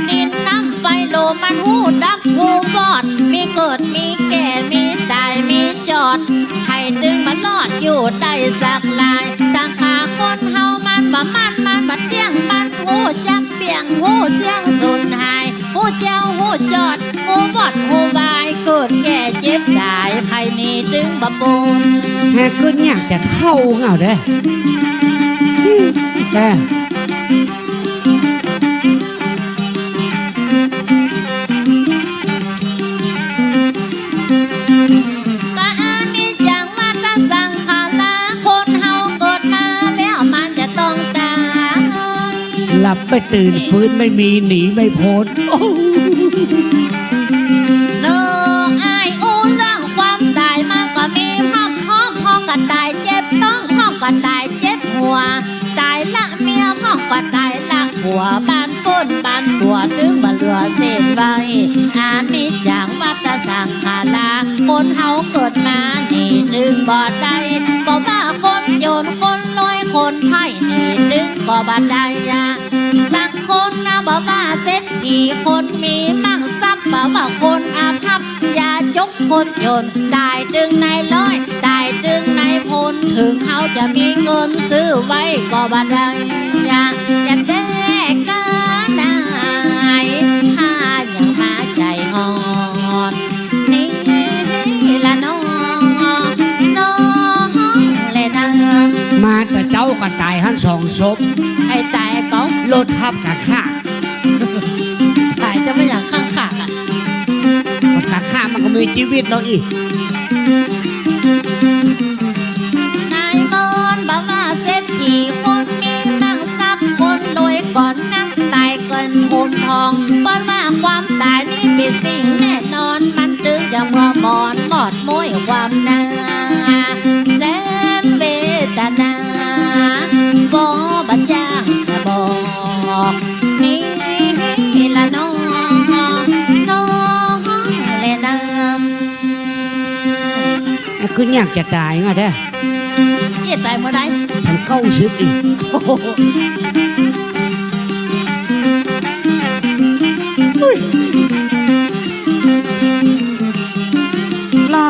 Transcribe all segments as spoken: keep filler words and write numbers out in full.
ดินน้ำไฟลมมันฮู้ดับฮู้วอด มีเกิดมีแก่มีต๋ายมีจอด ใผตึงบ่รอดอยู่ได้สักลาย สังขารคนเฮามันบ่มั่น มันบ่เตี้ยง มันฮู้จักเตี้ยง ฮู้เสี้ยงสูญหาย ฮู้เจียวฮู้จอด ฮู้วอดฮู้วาย เกิดแก่เจ็บต๋าย ใผนี้ตึงบ่ปูน หากกึ๊ดยากจะเฒ่าเหงาเด้อ อืม เออ ก็อนิจจังวัฏฏะสังขารา คนเฮาเกิดมาแล้วมันจะต้องต๋าย หลับไม่ตื่น ฟื้นไม่มี หนีไม่พ้น โอ้ เนอ อ้ายอู้เรื่องความต๋ายมาก็มีพร่ำพร้อม พ่องก็ต๋ายเจ็บต๊อง พ่องก็ต๋ายเจ็บหัว ต๋ายละเมีย พ่องก็ต๋ายละผัว บ้านเปิ้นบ้านตั๋ว ตึงบ่เหลือเศษไว้ อนิจจังวัฏฏะสังขารา คนเฮาเกิดมานี่ตึงบ่ได้ บ่ว่าคนจนคนรวยคนไพร่นี่ตึงก็บ่ได้อะ บางคนนะ บ่ว่าเศรษฐีคนมีมั่งทรัพย์ บ่ว่าคนอภัพยาจก คนจน ต๋ายตึงในร้อย ต๋ายตึงในพัน เถิงเฮาจะมีเงินซื้อไว้ก็บ่ได้ จะแก้กาไหน ถ้ายังมาใจ๋ฮ้อน นี่ละน้อง น้องแลนำ มาแต่เจ๊าก็ต๋ายหั้นสองศพ ใผต๋ายก็ รถทับกะข้า ต๋ายจะบ่อย่างข้างๆ อะ กะข้ามันก็มีจีวิตแล้วอี้ นายมนต์บ่ว่าเศรษฐีคนมีมั่งทรัพย์ คนรวยก่อนนัก ต๋ายเกินภูมิทอง เปิ้นว่าความต๋ายนี่เป๋นสิ่งแน่นอน มันตึงจะมัวหมองหมดม้วยความนา แสนเวทนา บ่บ่จ้างจะบอก นี่ละน้อง น้องแลนำ กึ๊ดยากจะต๋ายเหงาเด้อ เจ๊ต๋ายเมื่อใด ถึงเก้าสิบอีก โอ้โห อุ๊ย ลา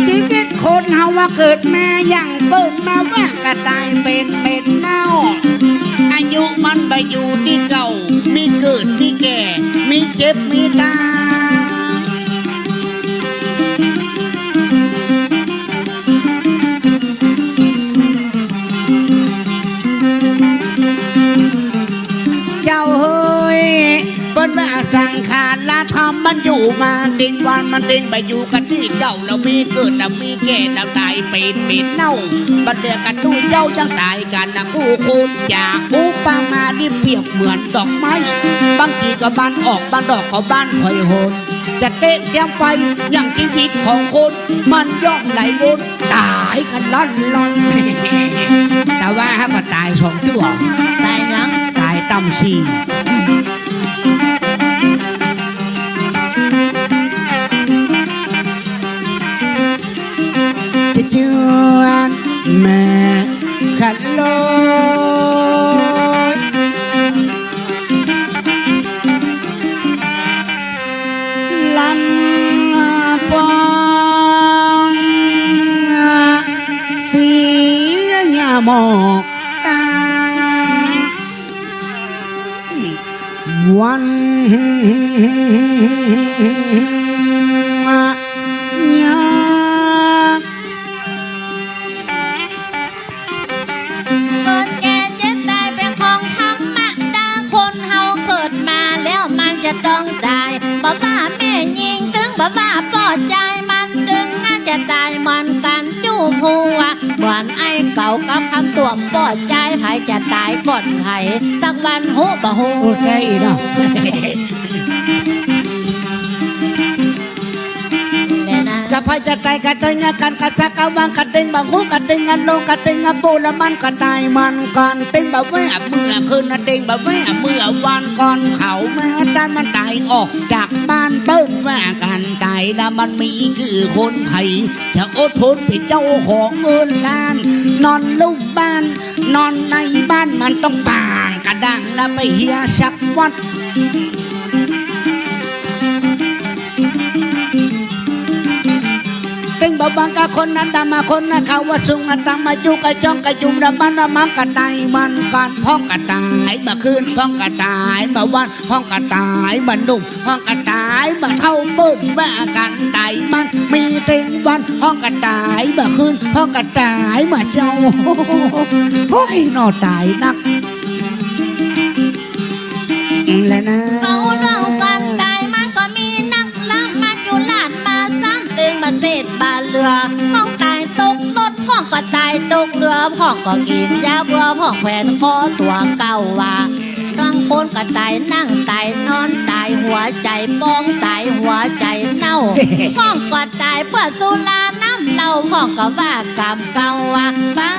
จีวิตคนเฮาว่าเกิดมาอย่างเปิ้นมาว่าก็ต๋ายเป๋นเหม็นเน่า อายุมันบ่อยู่ตี้เก่า มีเกิดมีแก่ มีเจ็บมีต๋าย เจ้าเฮย เปิ้นว่าสังขารธรรมมันอยู่มาเต็มวัน มันเต็มบ่อยู่กั๋นตี้เก่า แล้วมีเกิด แล้วมีแก่ แล้วต๋ายเป๋นเหม็นเน่า บ่าเตื้อกั๋นตู้เย้ายังต๋ายกั๋นนะ กู้คน จากอุปมานี่เปรียบเหมือนดอกไม้ บางทีก็บานออก บานดอกก็บานค่อยโหน จะเต๊ะเตียมไปอย่างจีวิตของคน มันย่อมไหลวนต๋ายกั๋นลันลัน แต่ว่าหากว่าต๋ายสองจั่ว ต๋ายหยัง ต๋ายต่ำสี่ จะจวนแม่ขันลอย ลำปองสีหญ้าหมอกตา วันยา เกิดแก่เจ็บต๋ายเป๋นของธรรมดา คนเฮาเกิดมาแล้วมันจะต้องต๋าย บ่ว่าแม่ญิงตึงบ่ว่าป้อจาย มันตึงน่าจะต๋ายเหมือนกั๋น จู้ฮู้ว่า เหมือนไอ้เก่ากับคำต้วม ป้อจายใผจะต๋ายก่อนใผ สักวันฮู้บ่ฮู้ โอ้ ใจ้เนาะ แลนะ กับ ผะจะต๋ายกะเต๊งอะกั๋น กะสักกะวา กะเต๊งบ่ฮู้ กะเต๊งอะลง กะเต๊งอะปู ละมันกะต๋ายเหมือนกั๋น เต๊งบ่แว่เมื่อคืนนะ เต๊งบ่แว่เมื่อวานก่อน เขามาตันมันต๋ายออกจากบ้าน เปิ้นว่ากั๋นต๋ายละมันมีกี่คน ใผจะอดทนเป๋นเจ้าของเงินล้าน นอนลุ่มบ้าน นอนในบ้านมันต้องป่างกะดัง ละไปเหียสักวัน เต๊งบ่วางกะคนนะ ต๋ามมาคนนะ เขาว่าสูงนะ ต๋ามมาอยู่กะจ้องกะจุ่ม ละมันละมันกะต๋ายเหมือนกั๋น พ่องกะต๋ายเมื่อคืน พ่องกะต๋ายเมื่อวาน พ่องกะต๋ายเมื่อหนุ่ม พ่องกะต๋ายเมื่อเฒ่า เปิ้นว่ากั๋นต๋ายมันมีเต๊งวัน พ่องกะต๋ายเมื่อคืน พ่องกะต๋ายเมื่อเจ๊า โอ้ย หนอต๋ายนัก แลนะ เก่าเรื่องกั๋นต๋ายมันก็มีนัก ละมาอยู่ล้านมาซ้ำ เต๊งบ่เสร็จบ่เหลือ พ่องต๋ายตกรถ พ่องกะต๋ายตกเรือ พ่องก็กิ๋นยาเบื่อ พ่องแขวนคอตั๋วเก่าว่า บางคนกะต๋ายนั่งต๋ายนอน ต๋ายหัวใจ๋ปอง ต๋ายหัวใจ๋เน่า พ่องกะต๋ายเปื้อสุราน้ำเหล้า พ่องกะว่ากำเก่าว่า ป้า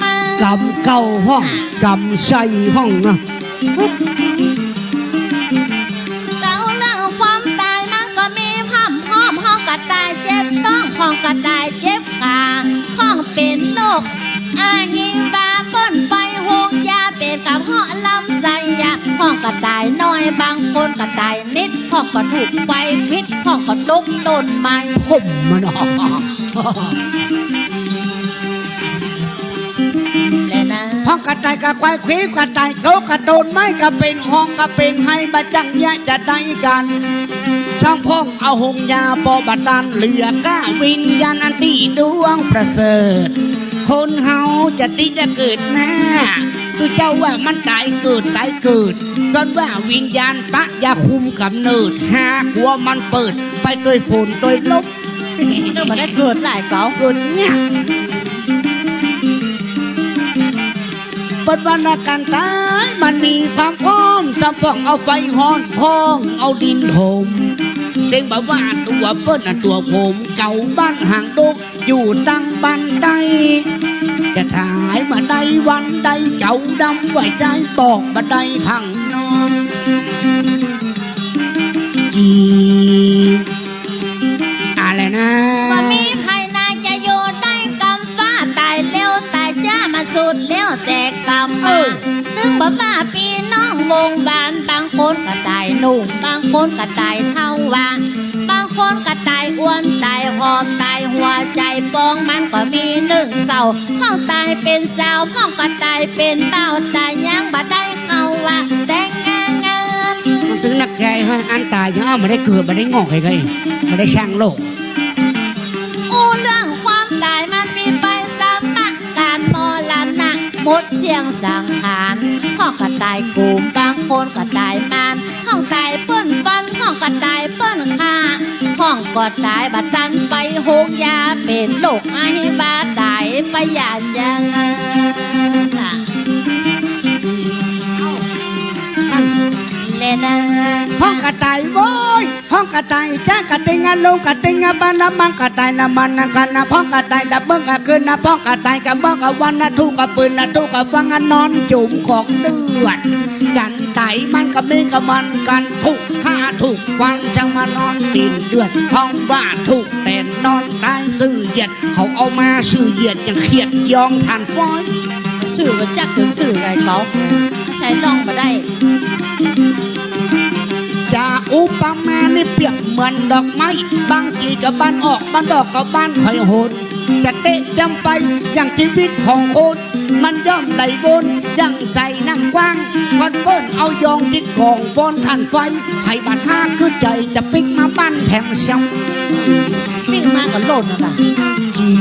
มา กำเก่าพ่อง กำใส่พ่องนะ เก่าเรื่องความต๋ายมันก็มีพร่ำพร้อม พ่องกะต๋ายเจ็บต๊อง พ่องกะต๋ายเจ็บขา พ่องเป๋นโรค อาหิวา เปิ้นไปโฮงยา เป๋นกะเพาะลำไส้ยา พ่องกะต๋ายน้อย บางคนกะต๋ายนิด พ่องก็ถูกไฟควิด พ่องก็ตกต้นไม้ ผมมัน แลนะ พ่องกะต๋ายกะไฟควิด กะต๋ายตกกะต้นไม้ กะเป๋นห้องกะเป๋นไห้ บ่จักเยียะจะได้กั๋น ช่างพ่องเอาโฮงยาปอบ่ตัน เหลือก้าวิญญาณอันตี้ดวงประเสริฐ คนเฮาจะตี้จะเกิดมา คือเจ้าว่ามันต๋ายเกิด ต๋ายเกิด ก่อนว่าวิญญาณปะยาคุมก๋ำเนิด หากว่ามันเปิดไปตวยฝนตวยลม เปิ้นบ่ได้เกิดหลายเก่า เกิดเนี่ย เปิ้นว่านะกั๋นต๋ายมันมีความพร้อม ซ้ำพ่องเอาไฟฮ้อน พ่องเอาดินถม เต๊งบ่ว่าตั๋วเปิ้นน่ะตั๋วผม เก่าบ้านหางดง อยู่ตังบ้านใต้ จะต๋ายบ่ได้วันใด เจ้าดำไว้ใจ๋ บอกบ่ได้พังนอน จีบ อะไรนะ บ่มีใผนาจะอยู่ได้กำฟ้า ต๋ายเร็วต๋ายจ๊า มาสุดแล้วแต่กำมา เออ ตึงบ่ว่าปี้น้องวงบ้าน บางคนกะต๋ายหนุ่ม บางคนกะต๋ายเฒ่าว่า บางคนกะต๋ายอ้วน ต๋ายหอม ต๋ายหัวใจ๋ปอง มันก็มีนึ่งเก่า พ่องต๋ายเป๋นสาว พ่องกะต๋ายเป๋นบ่าว ต๋ายยังบ่ได้เฮาว่าแต่งงาน มันตึงนักใจ๋ อันต๋ายยังบ่ได้เกิด บ่ได้งอกใครๆ บ่ได้สร้างโลก อู้เรื่องความต๋ายมันมีไปสามะ ก๋านมรณะ หมดเสี้ยงสังขาร พ่องกะต๋ายกุม บางคนกะต๋ายมาน พ่องต๋ายเปิ้นฟัน พ่องกะต๋ายเปิ้นฆ่า พ่องก็ต๋ายบ่ตันไปโฮงยา เป๋นโรคอาหิวา ต๋ายไปอย่างนั้นน่ะ แลนะ พ่องกะต๋ายโว้ย พ่องกะต๋ายจ๊ากะเต็งอะลงกะเต็งอะบ้านนะ มันกะต๋ายนะมันนะกั๋นนะ พ่องกะต๋ายดับเบิ้งกะคืนนะ พ่องกะต๋ายกะเบิ้งกะวันนะ ทุกข์กะปืนนะ ทุกข์กะฟังอะ นอนจุ่มของเดือด กั๋นต๋ายมันกะมีกะมันกั๋น ทุกข์ฆ่าทุกข์ฟัง จั้งมานอนตี๋นเดือด พ่องว่าทุกข์แต่นอนต๋ายซื่อเหยียด เขาเอามาซื่อเหยียด ยังเขียดยองถ่านฟอย ซื่อบ่จักเถิงซื่อไงเขา ใช้ล่องบ่ได้ จะอุปมานี่เปรียบเหมือนดอกไม้ บางทีกะบานออก บานดอกกะบานค่อยโหน จะเต๊ะจ้ำไปอย่างจีวิตของคน มันย่อมได้วนอย่างสายน้ำกว้าง ก่อนเปิ้นเอายองจิกของฟอนถ่านไฟ ใผบ่ถ้าคือใจ๋จะปิ๊กมาบ้านแถมซ้ำ ปิ๊กมากะล่นนะ จี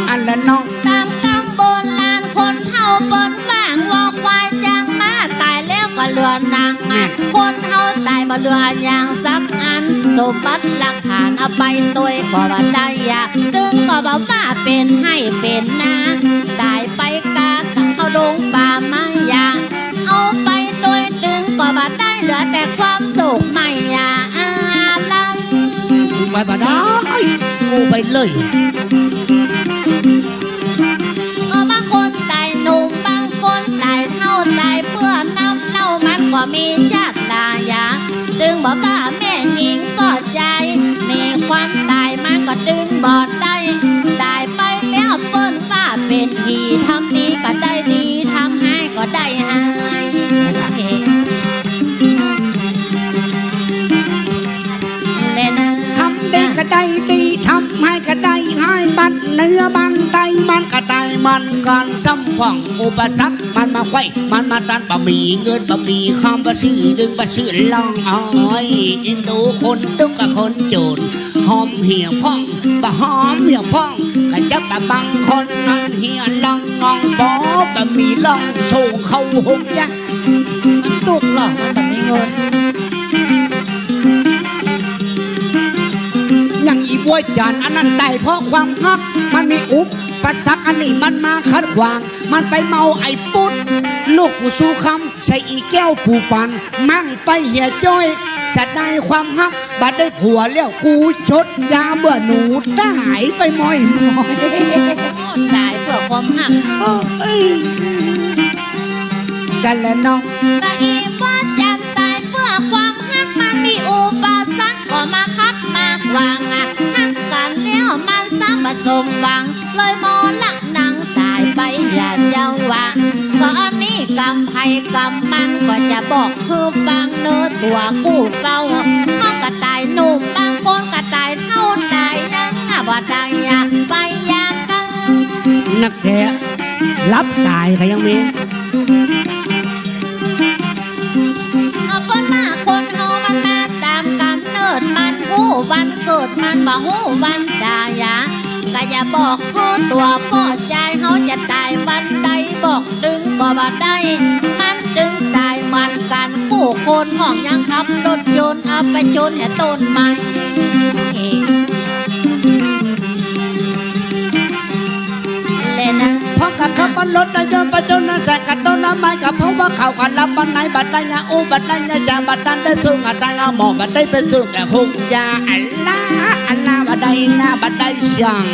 อันละเนาะ ต๋ามกำโบราณคนเฒ่าเปิ้นว่า งัวควายจางม้าต๋ายแล้วกะเหลือหนังอะ คนเฒ่าต๋ายบ่เหลืออย่างสักอัน สมบัติหลักฐานเอาไปตวยกะบ่ได้อะ ตึงกะบ่ว่าเป๋นไฮ่เป๋นนา ต๋ายไปกากะเข้าดงป่าไม้ยา เอาไปตวยตึงกะบ่ได้ เหลือแต่ความโศกไม้ยาอาลัย ไปบ่ได้ กูไปเลย ก็บางคนต๋ายหนุ่ม บางคนต๋ายเฒ่า ต๋ายเปื้อนน้ำเหล้ามันก็มีจ๊าดหลายอย่าง ตึงบ่ว่าแม่ญิงก็ใจ้ หนีความต๋ายมันก็ตึงบ่ได้ ต๋ายไปแล้วเปิ้นว่าเป๋นผี ทำดีก็ได้ดี ทำฮ้ายก็ได้ฮ้าย แลนะ ทำดีก็ได้ดี ทำฮ้ายก็ได้ฮ้าย บัดเนื้อบัดใดมันก็ต๋ายเหมือนกั๋น ซ้ำพ่องอุปสรรคมันมาไขว้ มันมาต้าน บ่มีเงิน บ่มีคำ บ่ซื้อดึง บ่ซื้อลอง โอ้ย อินดูคนตุ๊กข์กับคนจน หอมเหี่ยวพ่อง บ่หอมเหี่ยวพ่อง ก็จะบ่บางคนนั้นเหี่ยวลองงอง บ่ บ่มีลองส่งเข้าโฮงยา มันตุ๊กข์หรอก มันบ่มีเงิน อย่างอีบัวจันทร์อันนั้นต๋ายเพราะความฮัก มันมีอุปสรรคอันนี้มันมาขัดขวาง มันไปเมาไอ้ปุ๊ด ลูกปู่ชูคำ ใส่อีแก้วปู่ปัน มั่งไปเหียจ้อย เสียดายความฮัก บ่ได้ผัวแล้วกูชดยาเบื่อหนูต๋ายไปม้อยๆ ต๋ายเปื้อความฮัก เอ้ย กั๋นแลเนาะ ก็อีบัวจันทร์ต๋ายเปื้อความฮัก มันมีอุปสรรคก็มาขัดมาขวางอะ ฮักกั๋นแล้วมันซ้ำบ่สมหวัง เลยมรณะต๋ายไป อย่าเจ้าว่า ก็อันนี้กรรมใผกรรมมัน ก็จะบอกหื้อฟังเน่อตั๋วกู้เฝ้า บางก็ต๋ายหนุ่ม บางคนก็ต๋ายเฒ่า ต๋ายยังอะ บ่ต๋ายอะ ไปอย่างกั๋น นักแท้ หลับต๋ายก็ยังมี เอาเปิ้นว่าคนเฮามันมาต๋ามก๋ำเนิด มันฮู้วันเกิด มันบ่ฮู้วันต๋ายอะ ก็อย่าบอกหื้อตั๋วป้อจาย เฮาจะต๋ายวันใด บอกตึงก็บ่ได้ มันตึงต๋ายเหมือนกั๋น กู้คนห้องยังขับรถยนต์ เอาไปจนแห่ต้นไม้ แลนะ เพราะกะขับรถยนต์ไปจนนั้น แต่กะต้นไม้ กะเพราะว่าเขากะหลับวันไหน บ่ได้ยาอู้ บ่ได้ยาจา บ่ทันได้สู้กะต๋าย เอาหมอบ่ได้ไปสู้กะคงยา อะละ อะละ บ่ได้นะ บ่ได้สั่ง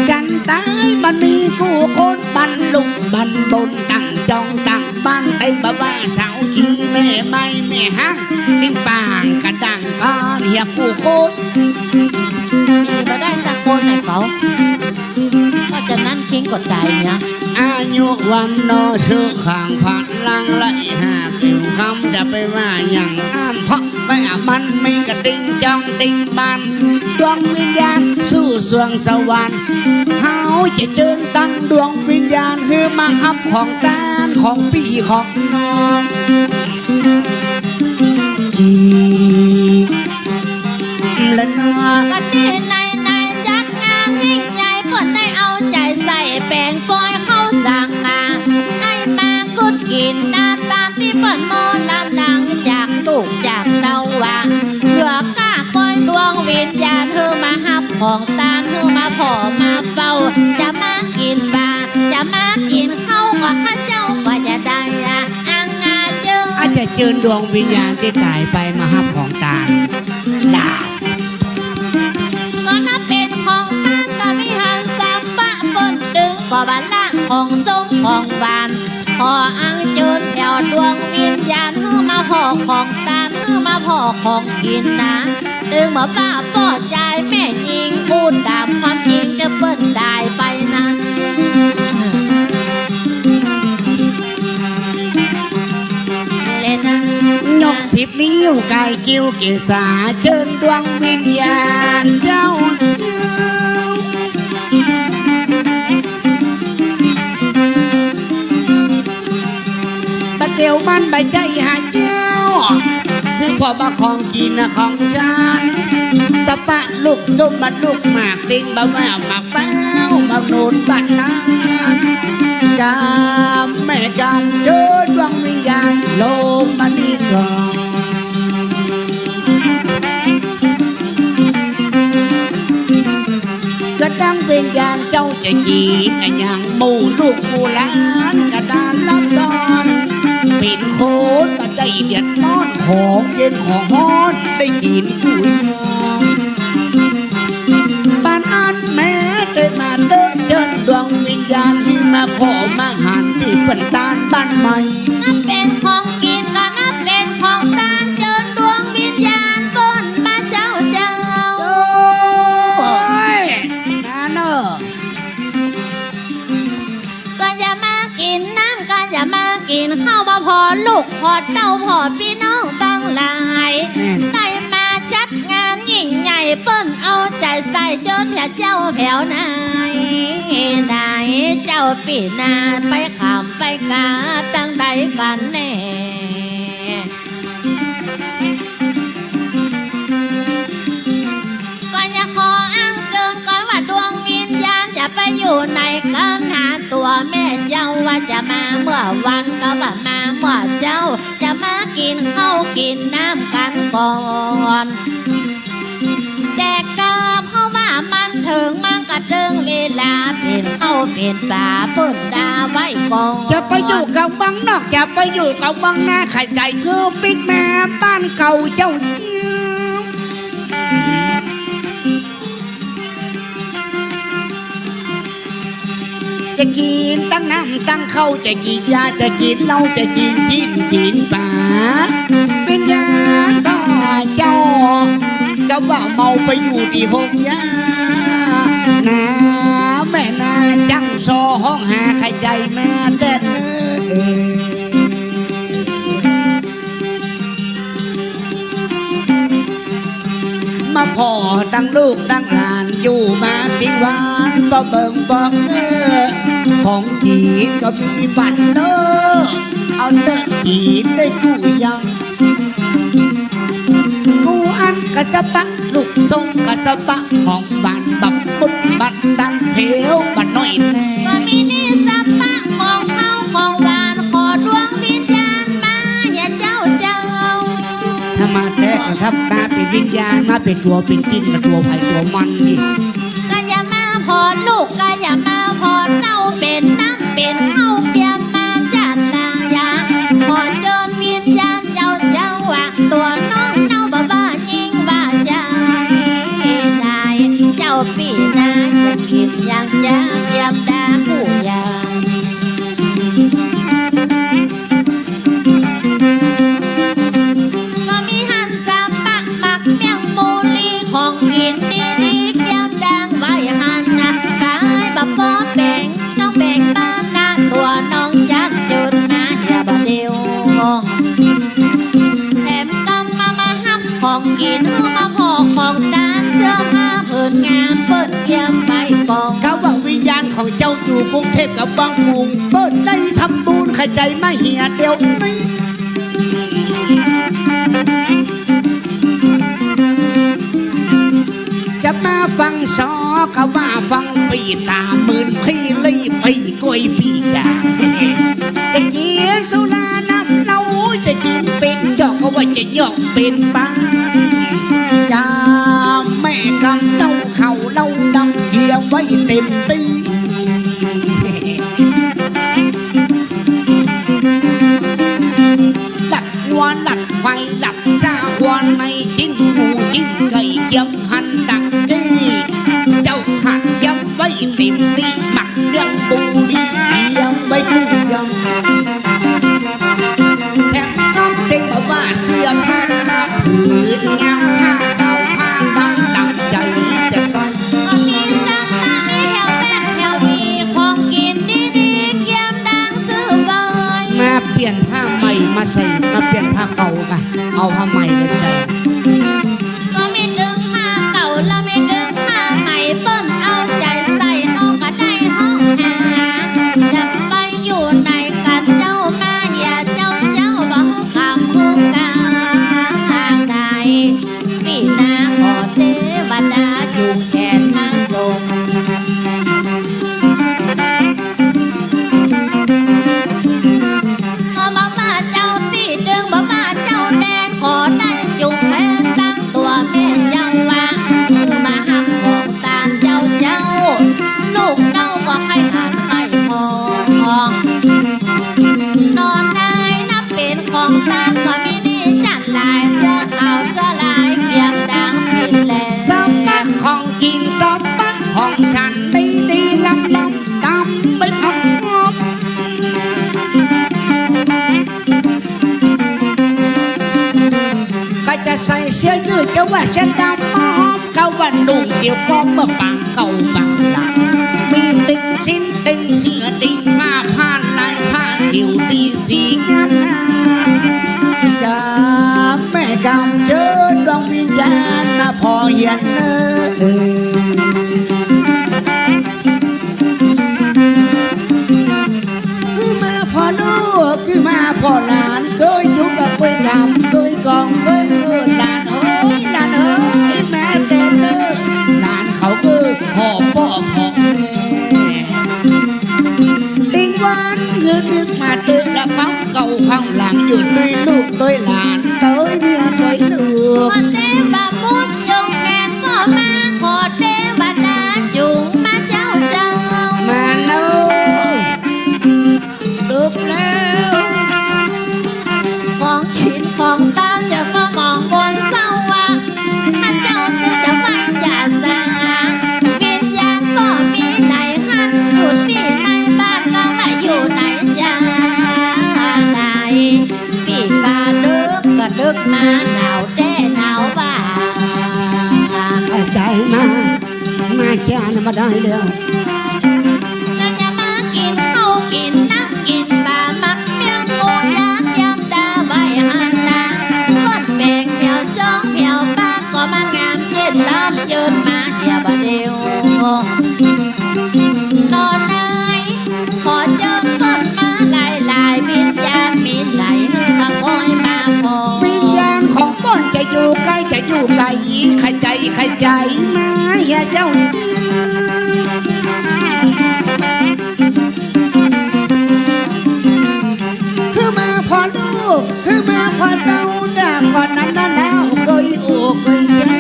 จันต๋ายมันมีกู้คน บั้นลุ่มบั้นบน ตั้งจองตั้งบ้าน ไอ้บ่ว่าสาวขี้แม่ไม้แม่ฮัก ปิ้งป่างกะดังก้อนเหียกู้คน มีบ่ได้สักคนไหนเขา เพราะฉะนั้นคิงก็ต๋ายเนี่ย อายุวัณโณสุขังพลัง ละอีห้าเก้าคำ จะไปว่าอย่างนั้น เพราะไม่อามันมีกะติงจองติงบ้าน ดวงวิญญาณสู่สวงสวรรค์ เฮาจะเจิญตังดวงวิญญาณ หื้อมาฮับของตานของปี้ของน้อง จี และนา กะตี้ในในจัดงานยิ่งใหญ่ เปิ้นได้เอาใจ๋ใส่แปงปอยเข้าสังนา ให้มากุดกิ๋นหน้าตานตี้เปิ้นมอละหนังจากลูกจากเต้าว่า เพื่อก้าก้อยดวงวิญญาณ หื้อมาฮับของตาน หื้อมาผ่อมาเฝ้า จะมากิ๋นปลา จะมากิ๋นข้าว ก็ข้าเจ้าก็จะได้อะ อังอาเจิง อาจจะเจิญดวงวิญญาณตี้ต๋ายไปมาฮับของตาน ดาบ ก็นับเป๋นของตาน ก็มีหันสัพพะเปิ้นตึง ก็บ่ละของส้มของหวาน ขออังเจิญแถวดวงวิญญาณ หื้อมาผ่อของตาน หื้อมาผ่อของกิ๋นนะ ตึงบ่ว่าป้อจายแม่ญิง อู้ต๋ามความจริงตี้เปิ้นต๋ายไปนั้น และนะ ยกสิบนิ้วก๋ายกิ้วเกศา เจิญดวงวิญญาณเจ้า บ่าเดี่ยวมันบ่ใจ้หาเจ้า คือความว่าของกิ๋นนะของฉัน สัพพะลูกส้มบ่าลูกหมาก ติงบ่าว่าหมากเป้า บ่าโนนบ่านา กำแม่กำเจิญดวงวิญญาณลงมานี่ก่อน กระทั่งวิญญาณเจ้าจะกิ๋นอะหยังหมู่ลูกหมู่หลานกระดานละตอน เป๋นคนบ่ใจ้เดือดร้อน ของเย็นของฮ้อนได้กิ๋นกู้ยอง แม้แต่มาเต๊อะเจิญดวงวิญญาณตี้มาผ่อมาหันตี้เปิ้นตานบ้านใหม่ นับเป๋นของกิ๋นก็นับเป๋นของตาน เจิญดวงวิญญาณเปิ้นมาเจ้าเจ้า โอ้ย นาเน่อ ก็อย่ามากิ๋นน้ำ ก็อย่ามากิ๋นข้าว มาผ่อลูกผ่อเต้าผ่อปี้น้องตังหลาย แม่น ได้มาจัดงานยิ่งใหญ่ เปิ้นเอาใจ๋ใส่เจิญเหียเจ้าแผวไหน ไหนเจ้าปี้นาไปขามไปกาตังใดกั๋นแน่ ก็อยากขออ้างเจิญก่อนว่าดวงวิญญาณจะไปอยู่ไหนกั๋น หาตั๋วแม่เจ้าว่าจะมาเมื่อวันก็บ่ามาเมื่อเจ๊า จะมากิ๋นข้าวกิ๋นน้ำกั๋นก่อน แต่ก็เพราะว่ามันเถิงมากระเจิงเวลาเป๋นข้าวเป๋นป๋าเปิ้นดาไว้ก่อน จะไปอยู่กับเมืองนอก จะไปอยู่กับเมืองนา ใค่ใจ๋คือปิ๊กแม่บ้านเก่าเจ้า จะกิ๋นตังน้ำตังข้าว จะกิ๋นยา จะกิ๋นเหล้า จะกิ๋นจิ๊นกิ๋นป๋า วิญญาณบ่าเจ้า เจ้าบ่าวเมาไปอยู่ตี้โฮงยา นาแม่นาจั้งซอฮ้องหาใค่ใจ๋มาแต๊เน่อ มาผ่อตังลูกตังหลานอยู่มาตี้วาน บ่เบิ่งบ่เออ ของกิ๋นก็มีปันเน่อ เอาเต๊อะกิ๋นได้กู้ยัง กู้อันก็สะปะ ลูกทรงก็สะปะ ของหวานบับปุ๊บบัดตังแผวบัดน้อยแน่ ก็มีนี่สะปะของข้าวของหวาน ขอดวงวิญญาณมาเหียเจ้าเจ้า ถ้ามาแต๊ก็ถ้ามาเป๋นวิญญาณ มาเป๋นตั๋วเป๋นจิ๊นก็ตั๋วใผตั๋วมันนี่ ก็อย่ามาผ่อลูก ก็อย่ามาผ่อเต้า เป๋นน้ำเป๋นข้าวเตรียมมาจัดหน้ายา ขอเจิญวิญญาณเจ้าเจ้าว่า ตั๋วน้องเน่าบ่ว่ายิ่งว่าจาย เจ้าปี้นาจะกิ๋นอย่างจาเตรียมดากู้อย่าง ก็มีหั้นสะปะหมากเมี่ยงมูลี ของกิ๋นดีๆ เกียมดางไว้หั้นนะ ต๋ายบ่ปอเป๋ง ต้องเป๋งบ้านนา ตั๋วน้องจันจืดมาเหียบ่าเดียว แถมกำมามาฮับของกิ๋น หื้อมาผ่อของตาน เสื้อผ้าผืนงามเปิ้นเตรียมไว้ก่อน เขาว่าวิญญาณของเจ้าอยู่กรุงเทพกับวังหงส์ เปิ้นได้ทำบุญใค่ใจ๋มาเหียเดี๋ยวนี้ จะมาฟังซอก็ว่าฟังปี้ต๋า หมื่นปี้ลี้ปี้ก้อยปี้จ๋า จะกิ๋นสุราน้ำเหล้า จะกิ๋นเป๋นจอกก็ว่าจะยอกเป๋นป๋า จามแม่กำเต้า ข้าวเหล้าดำเหียไว้เต๋มตี้ หลัดงัวหลัดควายหลัด จ้าหัวในจิ๊นหมูจิ๊นไก่เกียมหันตักตี้ เจ้าข้าเกียมไว้เต๋มตี้ หมากเมี่ยงปูรีเกียมไว้กู้ยัง แถมกำเต็งบ่ว่าเสื้อผ้าผืนงาม ผ้าเก่าผ้าดำต๋ามใจ๋จะใส่ ก็มีสะปะ มีแผวแป้นแผวดี ของกิ๋นดีๆ เกียมดางซื้อไว้ มาเปลี่ยนผ้าใหม่มาใส่ มาเปลี่ยนผ้าเก่าก่ะ เอาผ้าใหม่มาใส่ ก็มีตึงผ้าเก่า และมีตึงผ้าใหม่ เปิ้นเอาใจ๋ใส่ เฮาก็ได้ฮ้องหา จะไปอยู่ไหนกั๋น เจ้ามาเหียเจ้า เจ้าบ่ฮู้กำฮู้กาง ทางใด ปี้นาขอเตวดาจุ่งแขนมาส่ง ก็บ่ว่าเจ้าตี้ตึง บ่ว่าเจ้าแดน ขอได้ ฉันได้ดีลำลำตำไปพร้อม ก็จะใส่เสื้อยืด จะว่าเสื้อดำมาหอม ก็ว่านุ่งเดี่ยวก็เมื่อปางเก่าปางหลัง มีติ่งสิ้นติ่งเสื้อติ่งผ้า ผ้าลายผ้าเดี่ยวดีสีงาม จะแม่กำเชิญดวงวิญญาณมาผ่อเฮียนเนอ เออ คือมาผ่อลูก คือมาผ่อหลาน เกยจุกเกยกำ เกยกอง เกยเอิ้นหลานเฮ้ย หลานเฮ้ย มาแต่เนิ่น หลานเขาเกยผ่อป้อผ่อแม่ ติงวันคือนึกมาเต๊อะ ละปั๊มเก่าข้างหลัง อยู่ด้วยลูกด้วยหลาน เกยเมียเกยลูก ขอเตวะบุตรจงแขนป้อมา ขอเตวดาจุงมาเจ้าเจ้า มาเนอะ ดึกแล้ว ของกิ๋นของตานจะก็มองบนเสาว่า ข้าเจ้าจะไหว้จะสา วิญญาณป้อมีไหนหัน อยู่ตี้ไหนบ้านก็ว่าอยู่ไหนจาไหน ปี้กาดึกกาดึกมา หนาวแต๊หนาวว่า เข้าใจ๋มา มาจ้านะ มาได้แล้ว ก็จะมากิ๋นข้าวกิ๋นน้ำกิ๋นป๋า หมักเมี่ยงหมูยาเกี๊ยมดาไว้หั้นนา ก้นแป๋งแผวจ้องแผวบ้านก็มางามเย็นล้อมเจิญมาเหียบ่าเดียว นอนไหน ขอเจิญเปิ้นมาหลายๆ วิญญาณมีไหนหื้อมาคอยมาผ่อ วิญญาณของเปิ้นจะอยู่ใก้จะอยู่ไก๋ ใค่ใจ๋ใค่ใจ๋มาเหียเจ้า หื้อมาผ่อลูก หื้อมาผ่อเต้า ดาบก่อนนั้นนะแล้ว เกยอู้เกยจา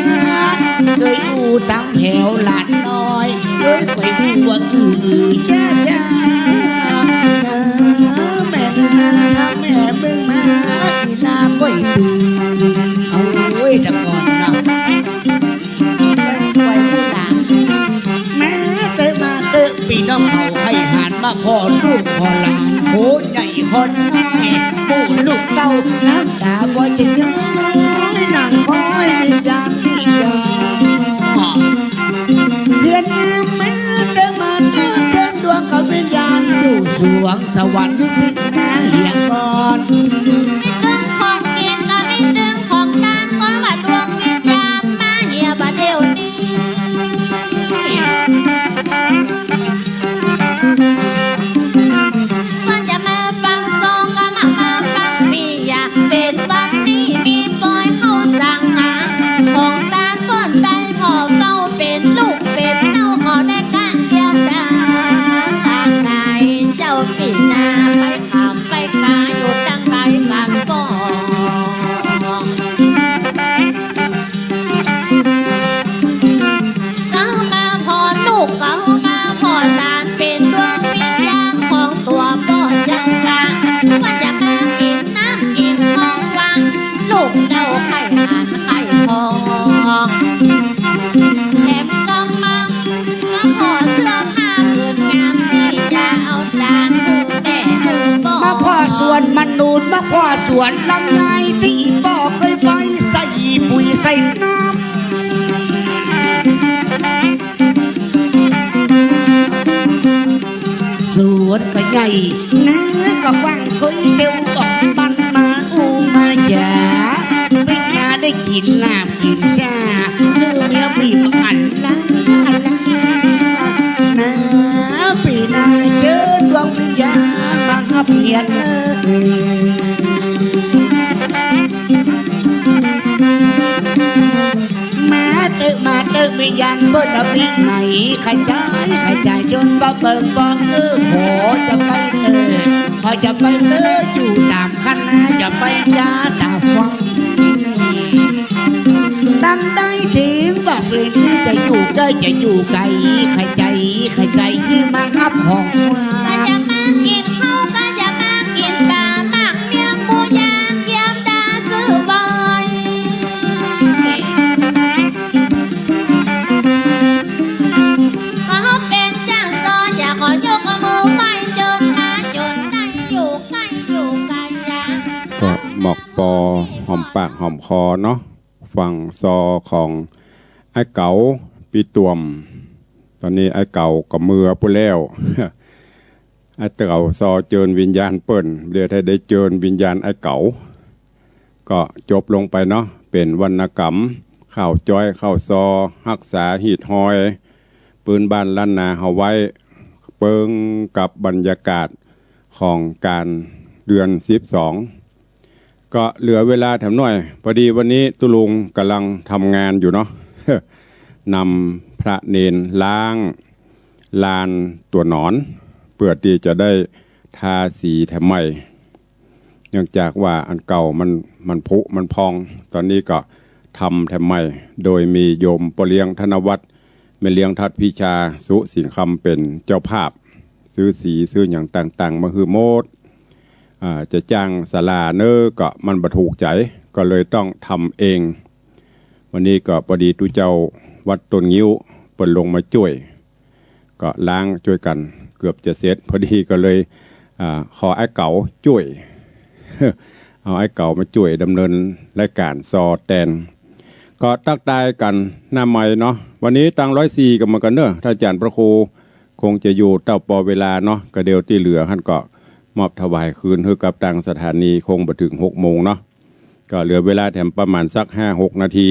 เกยอู้ต๋ามแผวหลานน้อย เกยไปอู้ว่าอือจ้าจ้า แม่นะ แม่มึงมา อีหน้าก้อยตื่น โอ้ย แต่ก่อนนะ ไปอู้หลาน มาเต๊อะ มาเต๊อะ ปี้น้องเฮาใค่หันมาผ่อลูกผ่อหลาน คนใหญ่คนน้อย ปู่ลูกเต้า น้ำต๋าบ่จะย้อยหนังคอยวิญญาณตี้ยอ เฮียนมาเต๊อะ มาเต๊อะ เชิญดวงกับวิญญาณ อยู่สวงสวรรค์อยู่ตี้นาเหียก่อน มีตึงของกิ๋นก็มีตึงของตาน ก็ว่าดวงวิญญาณมาเหียบ่าเดี่ยวนี้ ก็จะมาฟังซองก็มา มาฟังปี้ อยากเป๋นวันนี้มีปอยเข้าสังหา ของตานเปิ้นได้ผ่อเฝ้า เป๋นลูกเป๋นเต้า เขาได้ก้างเกี๊ยมดา ตางไหนเจ้าปี้นา ไปขำไปกาอยู่ตังใดกั๋นก็ ก็มาผ่อลูก ก็มาผ่อหลาน เป๋นดวงวิญญาณของตั๋วป้อเจ้าค่ะ ก็จะมากิ๋นน้ำกิ๋นของหวาน ลูกเต้าใค่หันใค่ผ่อ แถมก็มา มาผ่อเสื้อผ้าผืนงามตี้จะเอาตานหื้อแม่หื้อป้อ มาผ่อสวนมะนุน มาผ่อสวนลำไยตี้ป้อเกยไปใส่ปุ๋ยใส่น้ำ สวนก็ใหญ่ นาก็กว้าง เกยเตียวออกบ้านมาอู้มาจ๋า ปิ๊กนาได้กิ๋นลาบกิ๋นซ่า หื้อเมียปี้อันล้าล้า นาปี้นาเจิญดวงวิญญาณมาฮับเฮียนเอ้ย มาเต๊อะ มาเต๊อะ วิญญาณเปิ้นละปิ๊กไหน ใค่ใจ๋ ใค่ใจ๋ จนบ่เบิ่งบ่เออ ขอจะไปเต๊อะ ขอจะไปเต๊อะ อยู่ต๋ามคันนา จะไปจ้าต๋าฟัง ตังใดถิงบ่าเป๋น จะอยู่ใก้จะอยู่ไก๋ ใค่ใจ๋ ใค่ใจ๋ หื้อมาฮับของหวาน ก็จะมากิ๋นข้าว ก็จะมากิ๋นป๋า หมักเมี่ยงหมูยาเกี๊ยมดาซื้อไว้ ก็ ปากหอมคอเนาะ ฟังซอของอ้ายเก๋าปี้ต่วม ต๋อนนี้อ้ายเก๋าก็เมือปู้นแล้ว อ้ายเก๋าซอเจิญวิญญาณเปิ้น บ่าเดี่ยวได้เจิญวิญญาณอ้ายเก๋า ก็จบลงไปเนาะ เป๋นวรรณกรรม ข้าวจ้อยข้าวซอ ฮักษาฮีตฮอย ปื๊นบ้านล้านนาเฮาไว้ เปิงกับบรรยากาศของก๋านเดือนสิบสอง ก็เหลือเวลาแถมหน้อย พอดีวันนี้ตุ๊ลุงก่ำลังทำงานอยู่เนาะ นำพระเณรล้างลานตั๋วหนอน เปื้อตี้จะได้ทาสีแถมใหม่ เนื่องจากว่าอันเก่ามัน มันผุมันพอง ต๋อนนี้ก็ทำแถมใหม่ โดยมีโยมป้อเลี้ยงธนวัฒน์ แม่เลี้ยงทัดพิชา สุสิงห์คำ เป๋นเจ้าภาพ ซื้อสีซื้อหยังต่างๆ มาหื้อหมด อ่า จะจ้างศาลาเนาะ ก็มันบ่ถูกใจ๋ ก็เลยต้องทำเอง วันนี้ก็พอดีตุ๊เจ้าวัดต้นงิ้วเปิ้นลงมาจ้วย ก็ล้างจ้วยกั๋นเกือบจะเสร็จ พอดีก็เลย อ่า ขออ้ายเก๋าจ้วย เอาอ้ายเก๋ามาจ้วยดำเนินรายก๋านซอแตน ก็ตั๊กตายกั๋นหน้าใหม่เนาะ วันนี้ตางร้อยสี่ก็เหมือนกั๋นเนาะ ต้านอาจ๋ารย์พระครูคงจะอยู่เต้าปอเวลาเนาะ ก็เดี่ยวตี้เหลือหั้นก็มอบถวายคืนหื้อกับตางสถานี คงบ่เถิงหกโมงเนาะ ก็เหลือเวลาแถมประมาณสักห้าหกนาที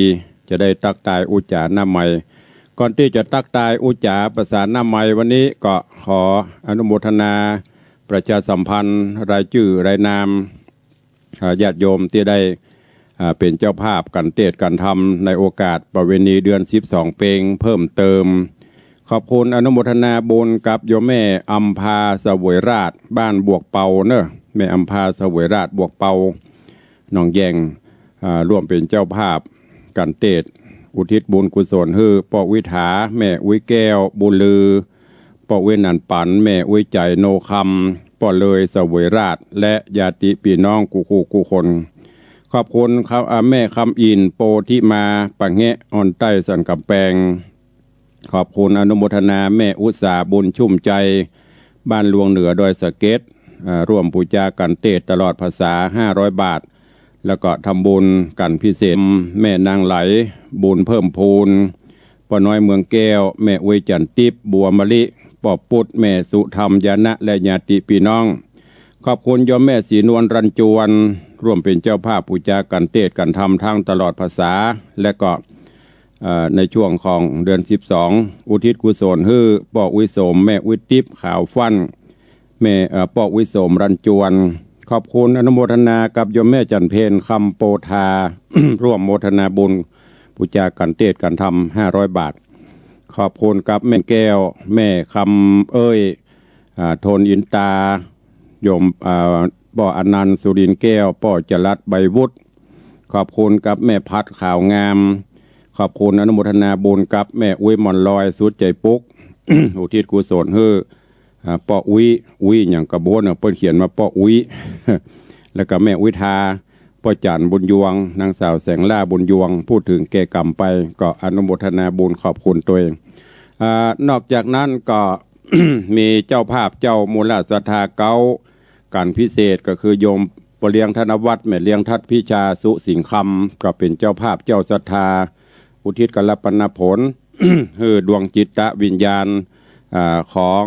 จะได้ตั๊กตายอู้จ๋าหน้าใหม่ ก่อนตี้จะตั๊กตายอู้จ๋าประสานหน้าใหม่ วันนี้ก็ขออนุโมทนาประชาสัมพันธ์รายจื้อรายนาม อ่า ญาติโยมตี้ได้ อ่า เป๋นเจ้าภาพกั๋นเตศน์กั๋นธรรมในโอกาสประเวณีเดือนสิบสองเปงเพิ่มเติม ขอบคุณอนุโมทนาบุญกับโยมแม่อำภาเสวยราช บ้านบวกเปาเนาะ แม่อำภาเสวยราชบวกเปา หนองแยง อ่า ร่วมเป๋นเจ้าภาพกั๋นเตศน์ อุทิศบุญกุศลหื้อป้อวิถา แม่อุ๊ยแก้ว บุญลือ ป้ออุ๊ยหนันปั๋น แม่อุ๊ยใจ๋ โนคำ ป้อเลย เสวยราช และญาติปี้น้องกู้คู่กู้คน ขอบคุณครับ อ่า แม่คำอิ่น โปธิมา ปะแงะ อ่อนใต้ สันก๋ำแปง ขอบคุณอนุโมทนาแม่อุตสา บุญชุ่มใจ๋ บ้านลวงเหนือดอยสะเก็ด อ่า ร่วมปู๋จากั๋นเตศน์ตลอดพรรษา ห้าร้อยบาท แล้วก็ทำบุญกั๋นพิเศษ แม่นางไหล บุญเพิ่มพูน ป้อน้อยเมืองแก้ว แม่อุ๊ยจันทร์ติ๊บ บัวมะลิ ป้อปุ๊ด แม่สุธรรม ญาณะ และญาติปี้น้อง ขอบคุณโยมแม่ศรีนวล รัญจวน ร่วมเป๋นเจ้าภาพปู๋จากั๋นเตศน์กั๋นธรรมทั้งตลอดพรรษา และก็ เอ่อ ในช่วงของเดือนสิบสอง อุทิศกุศลหื้อป้ออุ๊ยโสม แม่อุ๊ยติ๊บ ขาวฟั่น แม่ เอ่อ ป้ออุ๊ยโสม รัญจวน ขอบคุณอนุโมทนากับโยมแม่จันทร์เพ็ญ คำโปธา ร่วมโมทนาบุญปู๋จากั๋นเตศน์กั๋นธรรม ห้าร้อยบาท ขอบคุณกับแม่แก้ว แม่คำเอ้ย อ่า โทนอินตา โยม อ่า ป้ออนันต์ สุรินทร์แก้ว ป้อจรัส ใบวุฒิ ขอบคุณกับแม่พัด ขาวงาม ขอบคุณอนุโมทนาบุญกับแม่อุ๊ยหม่อนลอย สุดใจ๋ปุ๊ก อุทิศกุศลหื้อ อ่า ป้ออุ๊ย อุ๊ยหยังก็บ่ฮู้เนาะ เปิ้นเขียนว่าป้ออุ๊ย แล้วก็แม่อุ๊ยทา ป้อจันทร์ บุญยวง นางสาวแสงล่า บุญยวง ผู้เถิงแก่กรรมไป ก็อนุโมทนาบุญขอบคุณตวย อ่า นอกจากนั้นก็ มีเจ้าภาพเจ้ามูลศรัทธาเก๊า กั๋นพิเศษก็คือโยมป้อเลี้ยงธนวัฒน์ แม่เลี้ยงทัดพิชา สุสิงห์คำ ก็เป๋นเจ้าภาพเจ้าศรัทธา อุทิศกัลปนผล หื้อดวงจิตวิญญาณ อ่า ของ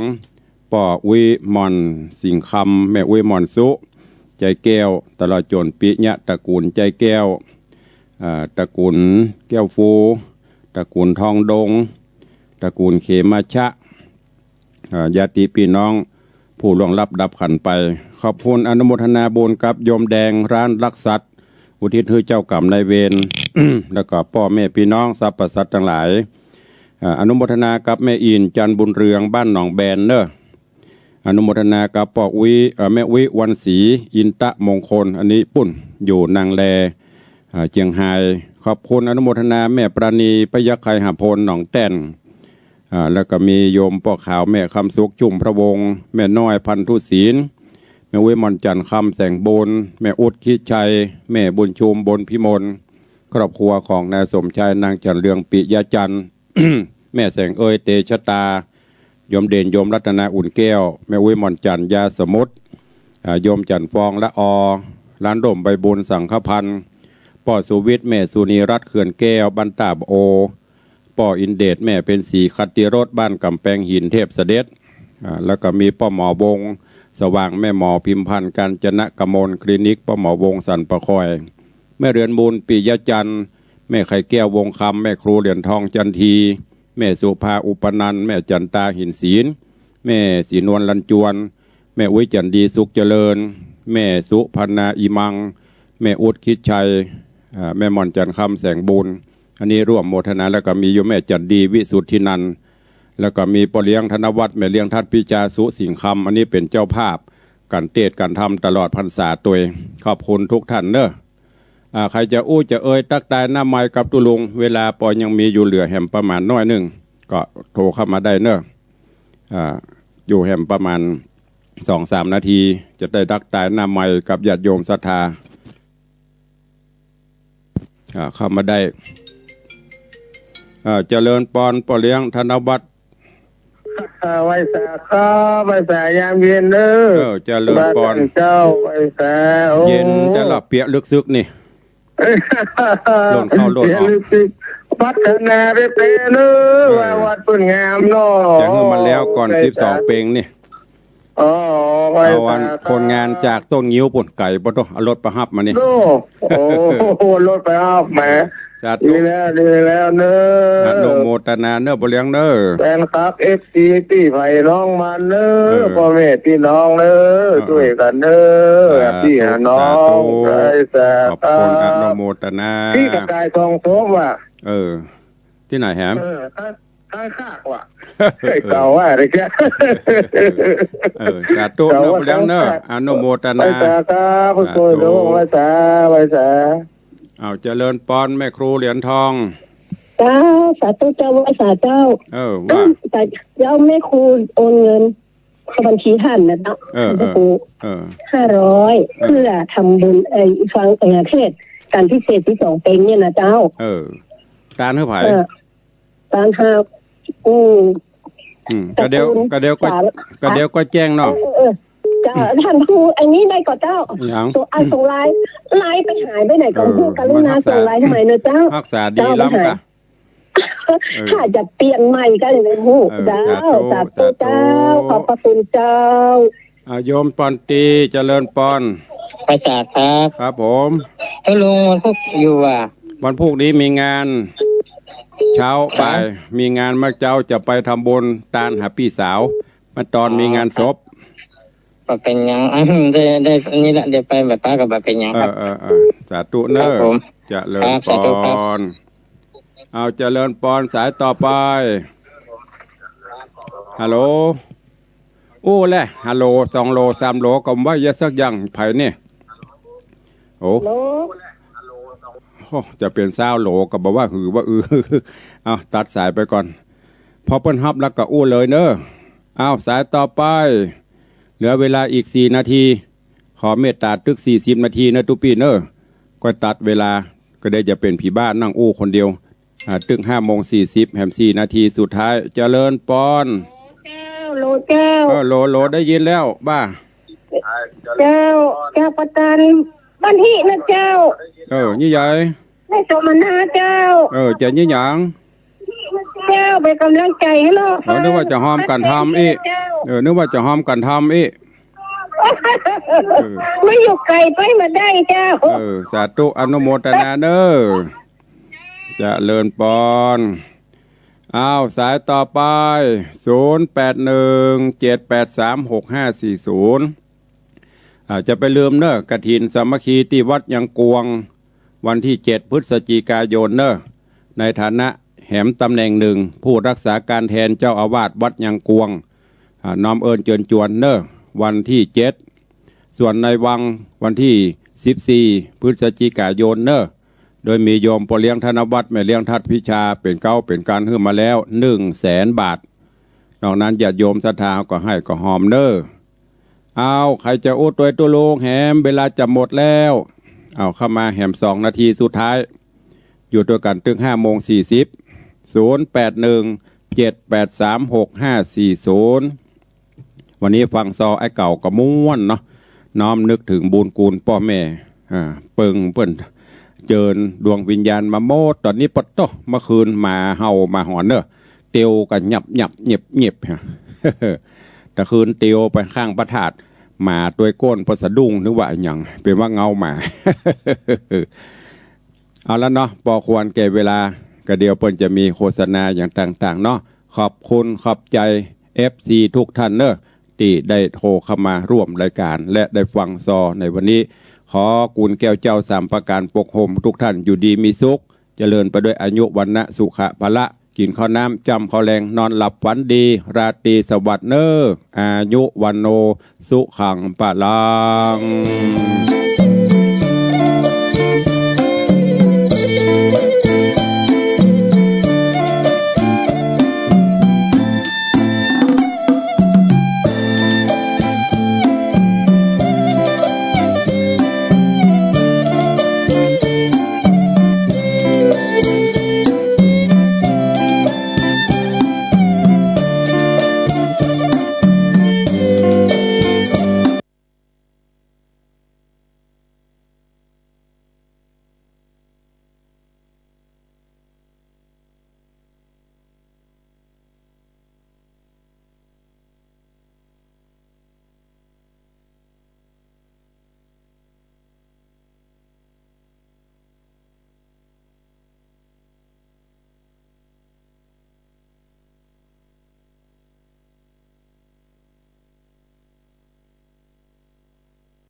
ป้ออุ๊ยหม่อนสิงห์คำ แม่อุ๊ยหม่อนสุ ใจ๋แก้ว ตลอดจ๋นปิยะตระกูลใจ๋แก้ว อ่า ตระกูลแก้วฟู ตระกูลทองดง ตระกูลเขมาชะ อ่า ญาติปี้น้องผู้ล่วงลับดับขันธ์ไป ขอบคุณอนุโมทนาบุญกับโยมแดง ร้านลักษัตริย์ อุทิศหื้อเจ้ากรรมนายเวร แล้วก็ป้อแม่ปี้น้องสรรพสัตว์ตังหลาย อ่า อนุโมทนากับแม่อิ่น จันทร์บุญเรือง บ้านหนองแบนเนาะ อนุโมทนากับป้ออุ๊ย เอ่อ แม่อุ๊ย วันศรี อินตะมงคล อันนี้ปุ้น อยู่นางแล อ่า เจียงฮาย ขอบคุณอนุโมทนาแม่ปราณี พยัคฆ์ไคหพล หนองแต้น อ่า แล้วก็มีโยมป้อขาว แม่คำสุข ชุ่มพระวงศ์ แม่น้อย พันธุศีล แม่อุ๊ย หม่อนจันทร์ คำแสงบุญ แม่อุ๊ด คิดชัย แม่บุญชุม บุญพิมล ครอบครัวของนายสมชาย นางจันทร์เรือง ปิยะจันทร์ แม่แสงเอย เตชะตา โยมเด่น โยมรัตนา อุ่นแก้ว แม่อุ๊ย หม่อนจันทร์ ยาสมุทร อ่า โยมจันทร์ฟอง ละออ ร้านร่มใบบุญ สังฆพันธ์ ป้อสุวิทย์ แม่สุนีรัตน์ เขื่อนแก้ว บ้านต้าบะโอ ป้ออินเดช แม่เพ็ญศรี ขัตติรส บ้านก๋ำแปงหิน เทพเสด็จ อ่า แล้วก็มีป้อหมอวงศ์ สว่าง แม่หมอพิมพันธ์ กาญจนกมลคลินิก ป้อหมอวงศ์ สันป่าคอย แม่เรือนมูล ปิยะจันทร์ แม่ไข่แก้ว วงศ์คำ แม่ครูเหรียญทอง จันที แม่สุภา อุปนันท์ แม่จันตา หินศิลป์ แม่ศรีนวล ลันจวน แม่อุ๊ย จันดี สุขเจริญ แม่สุพรรณา อีมัง แม่อุ๊ด คิดชัย อ่า แม่หม่อน จันทร์คำ แสงบุญ อันนี้ร่วมโมทนา แล้วก็มีอยู่แม่จันดี วิสุทธินันท์ แล้วก็มีป้อเลี้ยง ธนวัฒน์ แม่เลี้ยง ทัศน์พิชา สุสิงห์คำ อันนี้เป๋นเจ้าภาพก๋านเตศน์ก๋านธรรมตลอดพรรษาตวย ขอบคุณทุกท่านเน้อ อ่า ใผจะอู้จะเอ่ยตั๊กตายหน้าไมค์กับตุ๊ลุง เวลาปอยังมีอยู่เหลือแหมประมาณน้อยนึ่ง ก็โทรเข้ามาได้เน้อ อ่า อยู่แหมประมาณสองสามนาที จะได้ตั๊กตายหน้าไมค์กับญาติโยมศรัทธา อ่า เข้ามาได้ อ่า เจริญปอน ป้อเลี้ยง ธนวัฒน์ อ่า ไหว้สาครับ ไหว้สายามเย็นเน้อ เออ เจริญปอน บ้านเจ้า ไหว้สา โอ้ เย็นแต่ละเปียะลึกซึกนี่ โล่นเข้าโล่นออก เปียะลึกซึก พัฒนาไปเป๋เน้อ เออ ว่าวัดเปิ้นงามเนาะ จะหื้อมันแล้วก่อน ไหว้สา สิบสองเปงนี่ อ๋อ ไหว้สา เอาอัน ครับ คนงานจากต้นงิ้วปู๊น ไก๋บ่โต เอารถไปฮับมานี่ โอ้ โอ้โห รถไปฮับแหม สาธุ ดีแล้ว ดีแล้วเน้อ อนุโมทนาเน้อ ป้อเลี้ยงเน้อ แฟนคลับ เอฟซี ปี้ใผน้องมันเน้อ เออ ป้อแม่ปี้น้องเน้อ เออ จ้วยกั๋นเน้อ สาธุ หาปี้หาน้อง สาธุ ไหว้สา ขอบคุณ ครับ อนุโมทนา ตี้กระต่ายสองโตว่ะ เออ ตี้ไหนแหม เออ ข้าง ข้างคากว่ะ เออ เก่าว่าอะไรแก เออ สาธุ เก่าว่า เน้อ ป้อเลี้ยงเน้อ ข้างคาก อนุโมทนา ไหว้สาครับ สาธุ ไหว้สา ไหว้สา เอา เจริญปอน แม่ครูเหรียญทอง เจ้า สาธุเจ้า ไหว้สาเจ้า เออ ว่า สาเจ้า แม่ครูโอนเงินเข้าบัญชีหันนะเจ้า เออ พระครู เออ ห้าร้อย เออ เพื่อทำบุญ ไอ้ ฟัง เอ่อ เทศน์ก๋านพิเศษตี้สองเปงเนี่ยนะเจ้า เออ ตานหื้อใผ เออ ตานหา อืม อืม กระเดียว ตระกูล กระเดียวก็ สา กระเดียวก็แจ้งเนาะ เออ เออ เออ เจ้า อืม ท่านผู้ อันนี้ได้ก่อเจ้า หยัง ส่ง อ่ะ ส่งไลน์ ไลน์ไปหายไปไหนก่อ เออ ผู้กรุณา มันฮักษา ส่งไลน์หื้อใหม่เนาะเจ้า ฮักษาดี เจ้า ล้ำ ไปหาย กะ เออ ข้าจะเปลี่ยนใหม่ก็เลย เออ เจ้า สาธุ สาธุ สาธุ เจ้า ขอบพระคุณเจ้า อ่ะ โยมปอนตรี เจริญปอน ไหว้สาครับ ครับผม เอ้า ลุง วันพุธอยู่ว่ะ วันพุธนี้มีงาน เช้า ครับ บ่าย มีงานเมื่อเจ๊าจะไปทำบุญตานหาปี้สาว เมื่อตอนมีงานศพ อ๋อ ครับ บ่เป๋นหยัง ได้ ได้ นี่ละ เดี๋ยวไปบ่ายปาก็บ่เป๋นหยังครับ เออ เออ เออ สาธุเน้อ ครับผม เจริญ ครับ สาธุครับ ปอน เอา เจริญปอน สายต่อไป ฮัลโหล อู้แหละ ฮัลโหล สองโหล สามโหล ก็บ่ว่าจะสักอย่าง ใผนี่ โอ้ ฮัลโหล โอ้ จะเป๋นซาวโหลก็บ่ว่าหือว่าอือ เอา ตัดสายไปก่อน พอเปิ้นฮับแล้วก็อู้เลยเน้อ เอา สายต่อไป เหลือเวลาอีกสี่นาที ขอเมตต๋าตึกสี่สิบนาทีเน้อตุ๊ปี้เน้อ ก็ตัดเวลา ก็ได้จะเป๋นผีบ้านั่งอู้คนเดียว อ่า ตึกห้าโมงสี่สิบ แหมสี่นาทีสุดท้าย เจริญปอน เจ้า โหลเจ้า เออ โหล โหล ได้ยินแล้ว บ่า เจ้า เจ้าประธานบ้านที่นะเจ้า เออ ยี่ใหญ่ แม่สมนาเจ้า เออ จะยี่หยัง เจ้า เป๋นก๋ำลังใจ๋หื้อเนาะ เออ นึกว่าจะฮอมกั๋นทำอี้ เจ้า เออ นึกว่าจะฮอมกั๋นทำอี้ เออ มันอยู่ไก๋ไปบ่ได้เจ้า เออ สาธุ อนุโมทนาเน้อ เจริญปอน อ้าว สายต่อไป ศูนย์แปดหนึ่ง เจ็ดแปดสาม หกห้าสี่ศูนย์ อ่า จะไปลืมเน้อ กฐินสามัคคีตี้วัดยังกวง วันตี้เจ็ดพฤศจิกายนเน้อ ในฐานะแหมต๋ำแหน่งหนึ่ง ผู้รักษาการแทนเจ้าอาวาสวัดยังกวง อ่า น้อมเอิ้นเจิญจวนเน้อ วันตี้เจ็ด ส่วนในวังวันตี้สิบสี่พฤศจิกายนเน้อ โดยมีโยมป้อเลี้ยงธนวัฒน์ แม่เลี้ยงทัดพิชา เป๋นเก๊าเป๋นกานหื้อมาแล้ว หนึ่งแสนบาท นอกนั้นญาติโยมศรัทธาก็หื้อก็ฮอมเน้อ อ้าว ใผจะอู้ตวยตุ๊ลุงแหม เวลาจะหมดแล้ว อ้าว เข้ามาแหมสองนาทีสุดท้าย อยู่ตวยกั๋นตึงห้าโมงสี่สิบ ศูนย์แปดหนึ่ง เจ็ดแปดสาม หกห้าสี่ศูนย์ วันนี้ฟังซอไอ้เก่าก็ม่วนเนาะ น้อมนึกเถิงบุญคุณป้อแม่ อ่า เปิงเปิ้น เจิญดวงวิญญาณมาหมด ต๋อนนี้ปะโต๊ะ เมื่อคืนหมาเห่าหมาหอนเน่อ เตียวกั๋นหยับหยับเงียบเงียบ ฮะ ตะคืนเตียวไปข้างพระธาตุ หมาตวยโก้นปะสะดุ้ง นึกว่าอะหยัง เป๋นว่าเงาหมา เอาละเนาะ ปอควรแก่เวลา ก็เดี๋ยวเปิ้นจะมีโฆษณาอย่างต่างๆ เนาะ ขอบคุณขอบใจ๋ เอฟซี ทุกท่านเน่อ ตี้ได้โทรเข้ามาร่วมรายก๋าน และได้ฟังซอในวันนี้ ขอกุณแก้วเจ้าสามประก๋านปกโฮมทุกท่านอยู่ดีมีสุข เจริญไปด้วยอายุวรรณะสุขะพละ กิ๋นข้าวน้ำ จ๋ำข้าวแลง นอนหลับฝันดี ราตรีสวัสดิ์เน่อ อายุวัณโณ สุขังพลัง